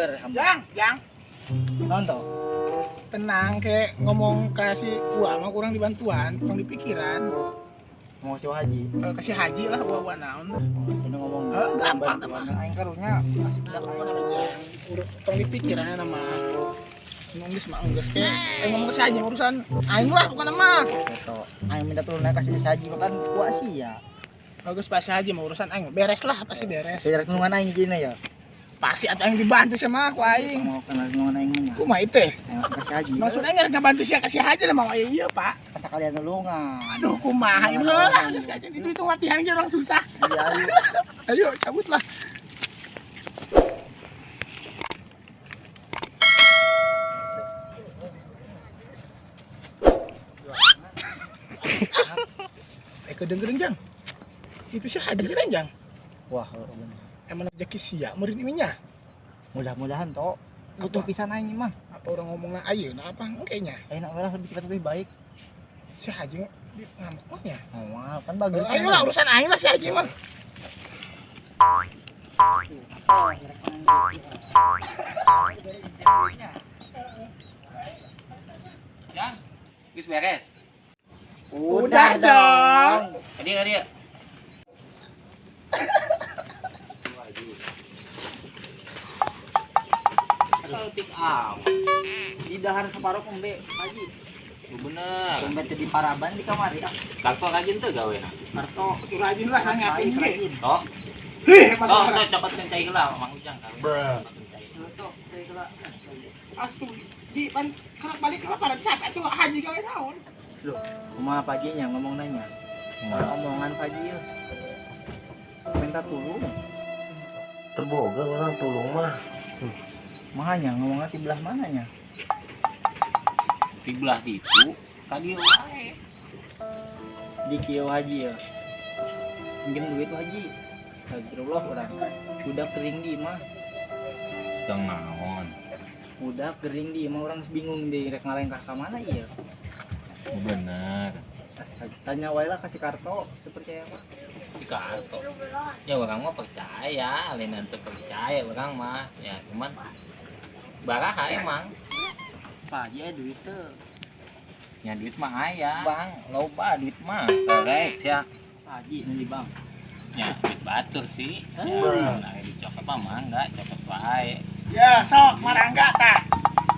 Bager. Jang, jang. Nonton. Tenang kayak ngomong kasih uang mah kurang dibantuan, kurang di pikiran. Mau si haji. Kasih haji lah uang naon. Sini ngomong. Gampang teh mah. Aing karunya kasih budak aing. Tong di pikiran mah. Nunggu mah geus ke. Ngomong ke si haji urusan aing lah bukan mah. Gitu. Aing minta tolong naik kasih si haji makan kuah sih ya. Bagus pasti haji mah urusan aing beres lah pasti beres. Beres nulungan aing gini ya. Pasti atuh aing dibantu sama aku aing. Mau kenal nulungan aing mah. Kumaha itu? Aing kasih haji. Maksudnya nggak ngabantu sia kasih haji lah mau iya Pak. Kata kalian nulungan. Aduh kumaha ieu lah geus kajian itu itu latihan ge orang susah. Iya ayo. Ayo cabut lah. Kedengeran jang. Itu sih haji kan jang. Wah, bener. Emang rezeki sia meureun nya. Mudah-mudahan toh butuh pisan aing mah. Apa orang ngomongna ayeuna apa engke nya? Enak lah lebih cepat lebih baik. Si haji ngambek mah nya. Oh, kan bagus. Ayo lah urusan aing lah si haji mah. Jang, geus beres. Udah dong. Tadi tadi ya. Saltik amat. Di dahar separuh kombe haji. Bener. Kombe teh di paraban di kamari ah. Karto rajin teu gawena. Karto rajin lah nangapin ge. Toh. Hih, masuk. Toh, copotkeun cai heula Mang Ujang kawin. Cai heula. Astuh, ji pan kerak balik kelaparan capek atuh haji gawe naon. Loh, kumaha paginya ngomong nanya. Omongan pagi ya. Minta tulung. Terboga orang tulung mah. Mahanya ngomongnya di belah mananya? Di belah ditu, tadi wae. Di kieu haji ya. Mungkin duit haji. Astagfirullah orang. Udah kering di imah. Teu naon. Udah kering di imah orang bingung di rek ngalengkah ka mana ieu. Bener. Tanya wae lah kasih karto, percaya mah. Si karto. Ya orang mah percaya, lain teu percaya orang mah. Ya cuman baraha emang. Pak Haji duit teu. Ya duit mah aya, Bang. Loba duit mah. Sarek sia. Pak Haji nu di bank. Ya duit batur sih. Ya, nah dicopot mah enggak, copot wae. Ya sok marangga tah.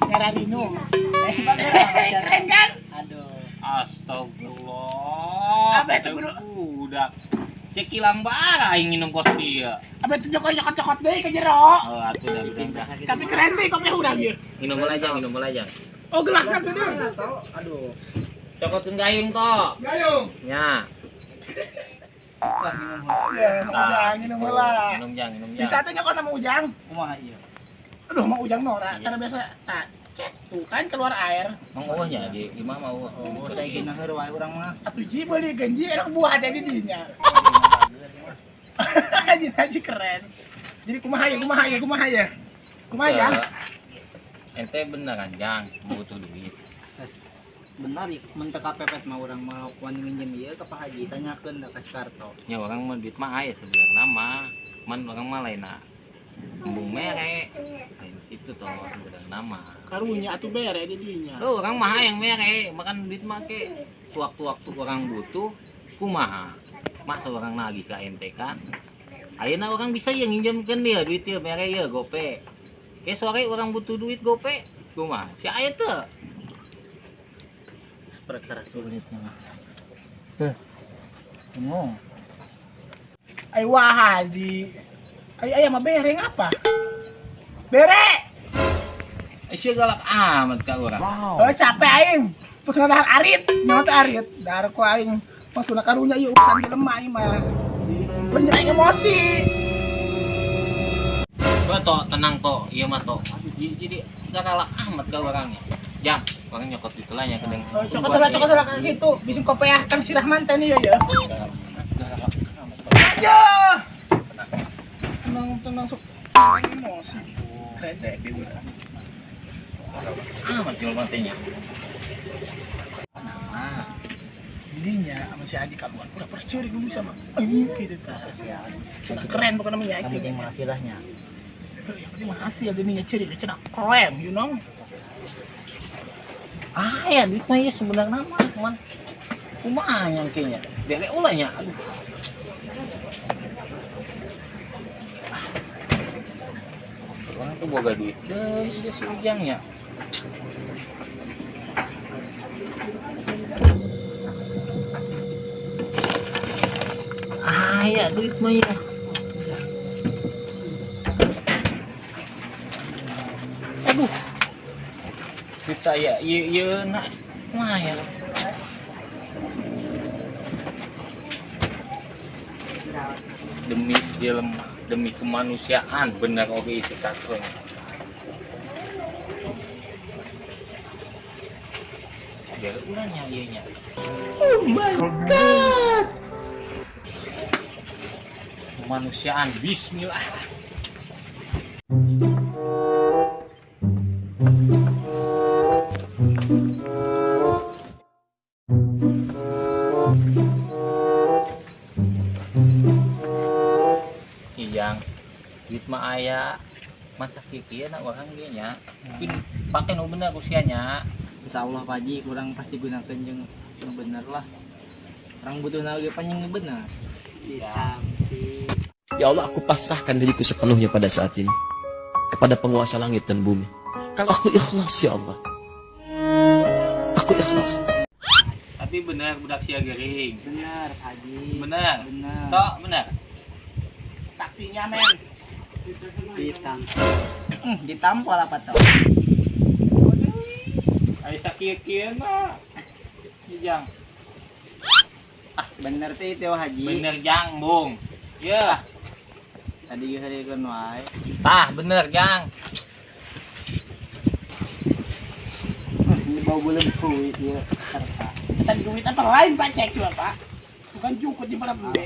Ngararinu. Keren kan? Aduh. Astagfirullah. Apa itu kudu? Budak. Sekilang bara aing minum kos dia. Apa itu joko cokot-cokot deui ke jero. Oh, atuh dah. Tapi keren deh kopi urang ieu. Minum heula aja, minum heula aja. Oh, gelasna gede. Aduh. Cokotkeun gayung toh. Gayung. Nya. Wah, minum heula. Ya, Ujang minum heula. Minum jang, minum jang. Bisa teh nyokot sama Ujang. Kumaha ieu? Aduh, mau Ujang norak karena biasa tak cek tuh kan keluar air. Mang eueuh nya di imah mah eueuh. Oh, cai geuna heur wae urang mah. Atuh ji beuli genji enak buah ada di dinya. Haji haji keren. Jadi kumaha ya, kumaha ya, kumaha ya. Kumaha ya? Ente beneran jang butuh duit. Benar ya, mun teu kapepet mah urang mah wani minjem ieu ka Pak Haji tanyakeun da ka si Karto. Ya orang mah duit mah aya sebenarnya mah. Man orang mah lainna embung mere. Lain itu toh sebenarnya mah. Karunya atuh bere di dinya. Tuh orang mah yang mere, makan duit mah ke sewaktu-waktu orang butuh kumaha. Masa orang nagih ka ente kan. Ayeuna orang bisa ya nginjemkeun dia duit ieu mere ieu gope. Ke sore orang butuh duit gope, kumaha? Si aya teu. Perkara sulitnya mah. Heh. Ngomong. Ai wah haji. Ai aya mah bere ngapa? Bere. Sia galak amat ka urang. Wow. Oh, capek aing. Terus ngadahar arit, nyawa teh arit. Dahar ku aing. Maksudna karunya ieu urusan jelema ieu mah. Bener emosi. Gua toh tenang toh, ieu mah toh. Aduh, jadi galak amat ka orangnya. Jang, orang nyokot itu lah ya kedeng. Oh, cokot lah kayak gitu. Bisa kopeah Kang si Rahman teh nih ya. Aja. Tenang tenang sok emosi. Keren deh dia. Amat jelema teh nya. Nama. Jadinya sama si Haji kaluan pura-pura ceurik gua sama. Gitu tah. Keren bukan namanya itu. Yang penting hasilnya. Yang penting mah hasil jadinya ciri cenah keren, you know. Ah ya duit mah ya sebenarnya mah cuman kumaha nya kayaknya. Bere ulah nya. Aduh. Orang tuh boga duit deui ieu si Ujang nya. Ah ya duit mah ya. Aduh. Duit saya ieu ieu na mah ya. Demi jelema, demi kemanusiaan bener oge isi kartu. Biar urangnya ieu nya. Oh my god. Kemanusiaan bismillah. Ijang, duit mah aya, masa kieu na urang ge nya. Mungkin pake nu bener usianya. Insyaallah Pak Haji kurang pasti gunakan jeung nu bener lah. Orang butuh ge panjang nu bener. Iya. Ya Allah, aku pasrahkan diriku sepenuhnya pada saat ini kepada penguasa langit dan bumi. Kalau aku ikhlas ya Allah, aku ikhlas. Tapi bener budak sia gering. Bener Pak Haji. Bener. Bener. Tok bener. Saksinya men. Ditampol apa toh? Ai sakieu-kieu mah. Ijang. Ah, bener teh itu Haji. Bener jang, Bung. Ya. Tadi geus hariekeun wae. Tah, bener jang. Ini bau belum kuit ieu serta. Eta duit apa lain Pak cek coba Pak. Bukan cukup di mana beli.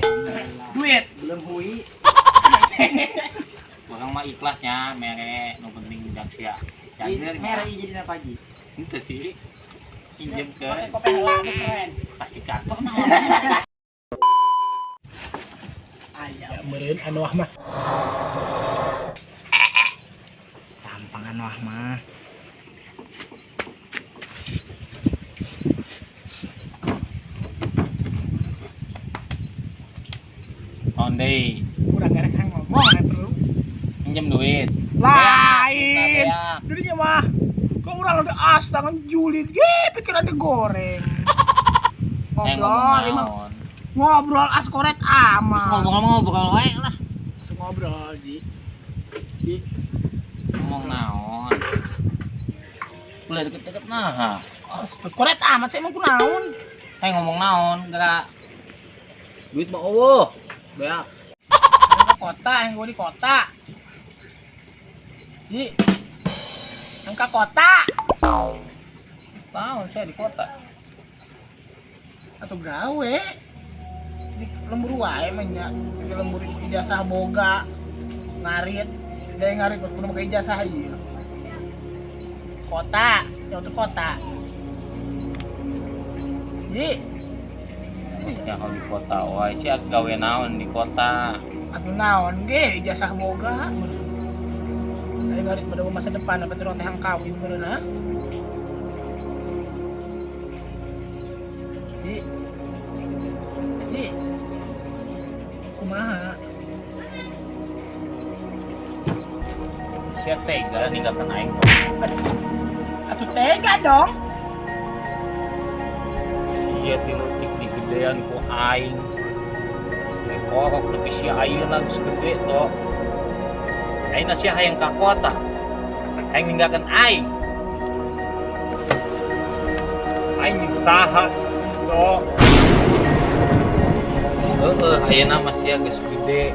Duit. Belum hui. Urang mah ikhlasnya mere nu penting budak sia. Cager Mere jadi apa Haji? Henteu sih. Pinjem ke Pakai kopi heula tuh keren. kasih kartu naon. Aya meureun anu mah. Tampang anu mah. Onde Kurang garek hang ngomong aya perlu. pinjem duit. Lain. Beak. Jadinya mah kok urang udah as tangan julid ge pikiran digoreng. Ngobrol emang ngobrol as koret Terus amat. ngobrol-ngobrol wae lah. Langsung ngobrol sih. Di Ngomong naon. Ulah deket-deket nah. as koret amat saya emang kunaon. Eh ngomong naon gerak. Duit mah eueuh. Beak. Yang ke kota, yang gue di kota. Ji. Yang ke kota Naon saya di kota. atau gawe di lembur wae mah nya. Di lembur ijazah boga ngarit dari ngarit kudu make ijazah ieu. Kota, yang untuk kota. Ji. Ya kalau di kota wae sia gawe naon di kota. Atuh naon ge ijazah boga meureun. Ayo ngarit pada masa depan apa terus teh kawin meureun ha. Ji. Ji. Kumaha? Sia tega ninggalkan aing. Atuh tega dong. Sia tinutik digedean ku aing. Korok nepi sia ayeuna geus gede to. Ayeuna sia hayang ka kota. Aing ninggalkeun aing. Aing jeung saha to. Heeh, ayeuna mah sia geus gede.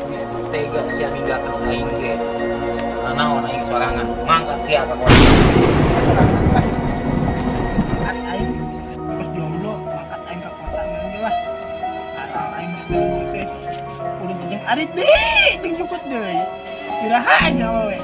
Geus tega sia ninggalkeun aing ge. Naon aing sorangan, mangkat sia ka kota. Ari aing terus jomblo, mangkat aing ka kota ngeun lah. Arang aing teh. Udah jeung arit deui, jeung jukut deui. Iraha aja awewe.